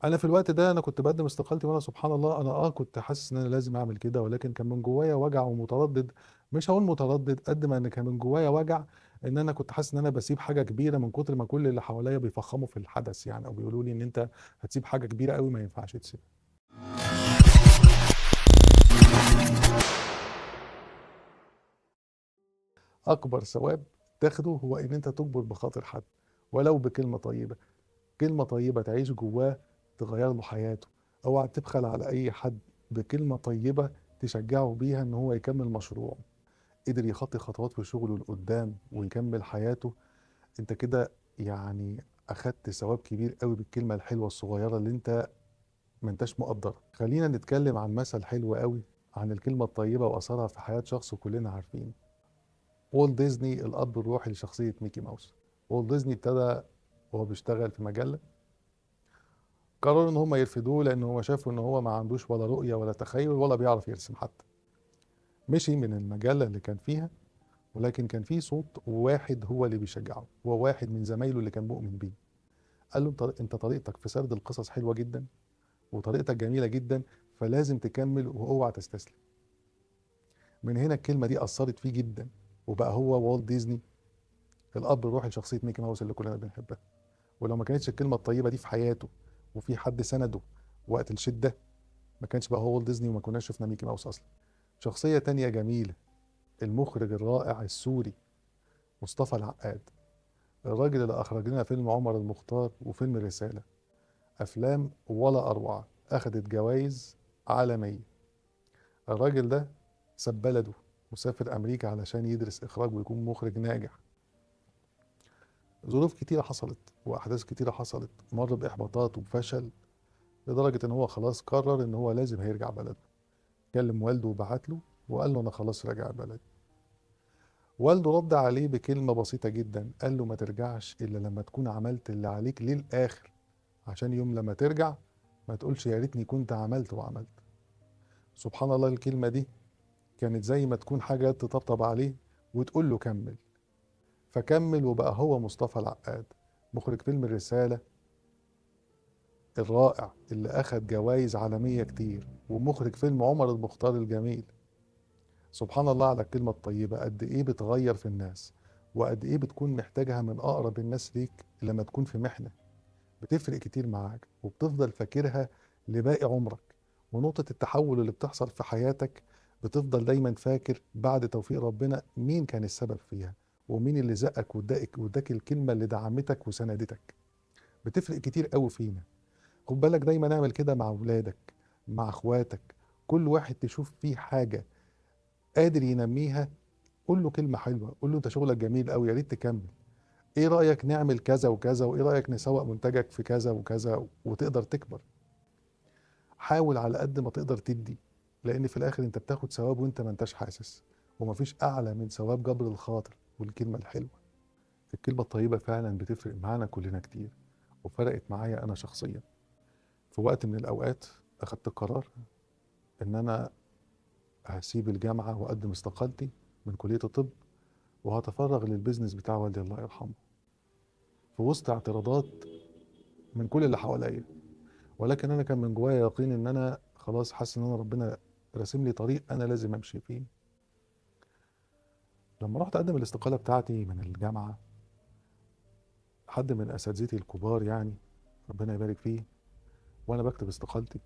انا في الوقت ده انا كنت بقدم استقالتي، وانا سبحان الله انا كنت حاسس ان انا لازم اعمل كده، ولكن كان من جوايا وجع ومتردد. مش هقول متردد قد ما ان كان من جوايا وجع، ان انا كنت حاسس ان انا بسيب حاجة كبيرة من كتر ما كل اللي حواليا بيفخموا في الحدث يعني، او بيقولوا لي ان انت هتسيب حاجة كبيرة قوي ما ينفعش تسيبها. اكبر ثواب تاخده هو ان انت تجبر بخاطر حد ولو بكلمه طيبة. كلمة طيبة تعيش جواه، تغير له حياته. اوعى تبخل على اي حد بكلمه طيبة تشجعه بيها ان هو يكمل مشروعه. قدر يخطي خطوات في شغله لقدام ويكمل حياته، انت كده اخدت ثواب كبير قوي بالكلمة الحلوة الصغيرة اللي انت ما انتش مقدرها. خلينا نتكلم عن مثل حلو قوي عن الكلمة الطيبة واثرها في حياة شخص كلنا عارفينه. والت ديزني، الاب الروحي لشخصية ميكي ماوس. والت ديزني ابتدى وهو بيشتغل في مجلة، قرروا ان هم يرفضوه لان هو شافوا ان هو ما عندوش ولا رؤية ولا تخيل ولا بيعرف يرسم حتى. مشي من المجلة اللي كان فيها، ولكن كان في صوت واحد هو اللي بيشجعه، هو واحد من زمايله اللي كان مؤمن بيه. قال له انت طريقتك في سرد القصص حلوة جدا وطريقتك جميلة جدا، فلازم تكمل واوعى تستسلم. من هنا الكلمة دي أثرت فيه جدا، وبقى هو والت ديزني الأب الروحي لشخصية ميكي ماوس اللي كلنا بنحبها. ولو ما كانتش الكلمة الطيبة دي في حياته وفي حد سنده وقت الشدة، ما كانش بقى هو والت ديزني وما كناش شفنا ميكي ماوس أصلا. شخصية تانية جميلة، المخرج الرائع السوري مصطفى العقاد، الراجل اللي أخرج لنا فيلم عمر المختار وفيلم الرسالة، أفلام ولا أروع، أخدت جوائز عالمية. الراجل ده ساب بلده وسافر أمريكا علشان يدرس إخراج ويكون مخرج ناجح. ظروف كتيرة حصلت وأحداث كتيرة حصلت، مر بإحباطات وبفشل، لدرجة إن هو خلاص قرر إن هو لازم هيرجع بلده. كلم والده وبعت له وقال له أنا خلاص راجع بلدي. والده رد عليه بكلمة بسيطة جدا، قال له ما ترجعش إلا لما تكون عملت اللي عليك للآخر، عشان يوم لما ترجع ما تقولش يا ريتني كنت عملت وعملت. سبحان الله، الكلمة دي كانت زي ما تكون حاجة تطبطب عليه وتقول له كمل. فكمل وبقى هو مصطفى العقاد، مخرج فيلم الرسالة الرائع اللي أخد جوائز عالمية كتير، ومخرج فيلم عمر المختار الجميل. سبحان الله على الكلمة الطيبة قد إيه بتغير في الناس، وقد إيه بتكون محتاجها من أقرب الناس ليك لما تكون في محنة. بتفرق كتير معاك وبتفضل فاكرها لباقي عمرك. ونقطة التحول اللي بتحصل في حياتك بتفضل دايما فاكر بعد توفيق ربنا مين كان السبب فيها، ومين اللي زقك واداك الكلمة اللي دعمتك وسندتك. بتفرق كتير قوي فينا. خد بالك دايما اعمل كده مع ولادك، مع اخواتك، كل واحد تشوف فيه حاجة قادر ينميها قول له كلمة حلوة، قول له انت شغلك جميل قوي يا ريت تكمل، ايه رأيك نعمل كذا وكذا، وايه رأيك نسوق منتجك في كذا وكذا وتقدر تكبر. حاول على قد ما تقدر تدي، لان في الاخر انت بتاخد ثواب وانت ما انتش حاسس، ومفيش اعلى من ثواب جبر الخاطر والكلمة الحلوة. الكلمة الطيبة فعلا بتفرق معانا كلنا كتير، وفرقت معايا انا شخصيا. في وقت من الاوقات اخدت قرار ان انا هسيب الجامعة واقدم استقالتي من كلية الطب وهتفرغ للبيزنس بتاع والدي الله يرحمه، في وسط اعتراضات من كل اللي حواليا، ولكن انا كان من جوايا يقين ان انا خلاص حاسس ان انا ربنا راسم لي طريق انا لازم امشي فيه. لما رحت اقدم الاستقالة بتاعتي من الجامعة، حد من اساتذتي الكبار ربنا يبارك فيه، وانا بكتب استقالتي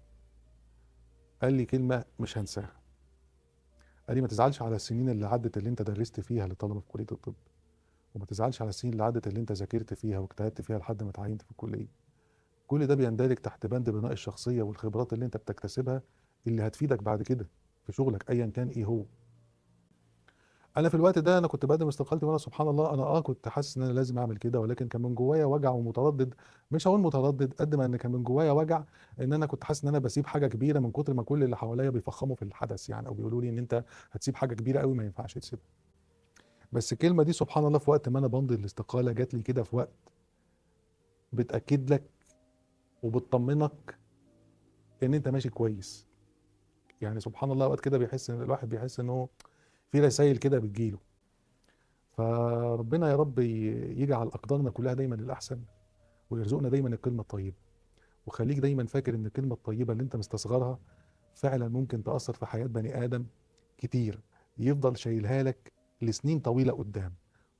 قال لي كلمة مش هنساها. قال لي ما تزعلش على السنين اللي عدت اللي انت درست فيها للطلبة في كلية الطب، وما تزعلش على السنين اللي عدت اللي انت ذاكرت فيها واجتهدت فيها لحد ما اتعينت في الكلية. كل ده بيندرج تحت بند بناء الشخصية والخبرات اللي انت بتكتسبها اللي هتفيدك بعد كده في شغلك ايا كان ايه هو. انا في الوقت ده انا كنت بقدم استقالتي، وانا سبحان الله انا كنت حاسس ان انا لازم اعمل كده، ولكن كان من جوايا وجع ومتردد. مش هقول متردد قد ما ان كان من جوايا وجع، ان انا كنت حاسس ان انا بسيب حاجة كبيرة من كتر ما كل اللي حواليا بيفخموا في الحدث او بيقولوا لي ان انت هتسيب حاجة كبيرة قوي ما ينفعش تسيبها. بس الكلمة دي سبحان الله في وقت ما انا بمضي الاستقالة جات لي كده في وقت بتاكد لك وبتطمنك ان انت ماشي كويس. سبحان الله وقت كده بيحس ان الواحد بيحس ان هو في رسائل كده بتجيله. فربنا يا رب يجعل أقدارنا كلها دايما للأحسن، ويرزقنا دايما الكلمة الطيبة. وخليك دايما فاكر ان الكلمة الطيبة اللي انت مستصغرها فعلا ممكن تأثر في حياة بني آدم كتير، يفضل شايلها لك لسنين طويلة قدام،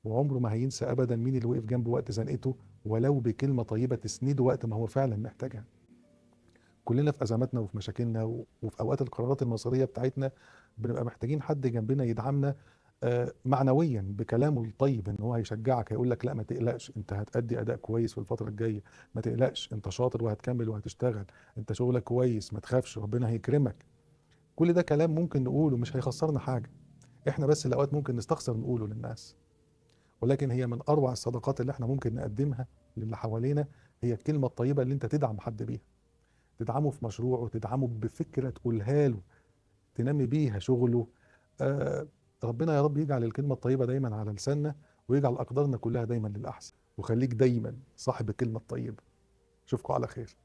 وعمره ما هينسى أبدا مين اللي وقف جنبه وقت زنقته، ولو بكلمة طيبة تسنده وقت ما هو فعلا محتاجها. كلنا في أزماتنا وفي مشاكلنا وفي أوقات القرارات المصيرية بتاعتنا بنبقى محتاجين حد جنبنا يدعمنا معنويا بكلامه الطيب، ان هو هيشجعك، هيقول لك لا ما تقلقش، انت هتأدي اداء كويس في الفترة الجاية، ما تقلقش انت شاطر وهتكمل وهتشتغل، انت شغلك كويس، ما تخافش ربنا هيكرمك. كل ده كلام ممكن نقوله مش هيخسرنا حاجة، احنا بس الاوقات ممكن نستخسر نقوله للناس، ولكن هي من اروع الصدقات اللي احنا ممكن نقدمها للي حوالينا، هي الكلمة الطيبة اللي انت تدعم حد بيها، تدعمه في مشروعه، تدعمه بفكرة تقولها له، تنمي بيها شغله. ربنا يا رب يجعل الكلمة الطيبة دايما على لساننا، ويجعل أقدارنا كلها دايما للأحسن، وخليك دايما صاحب الكلمة الطيبة. أشوفكم على خير.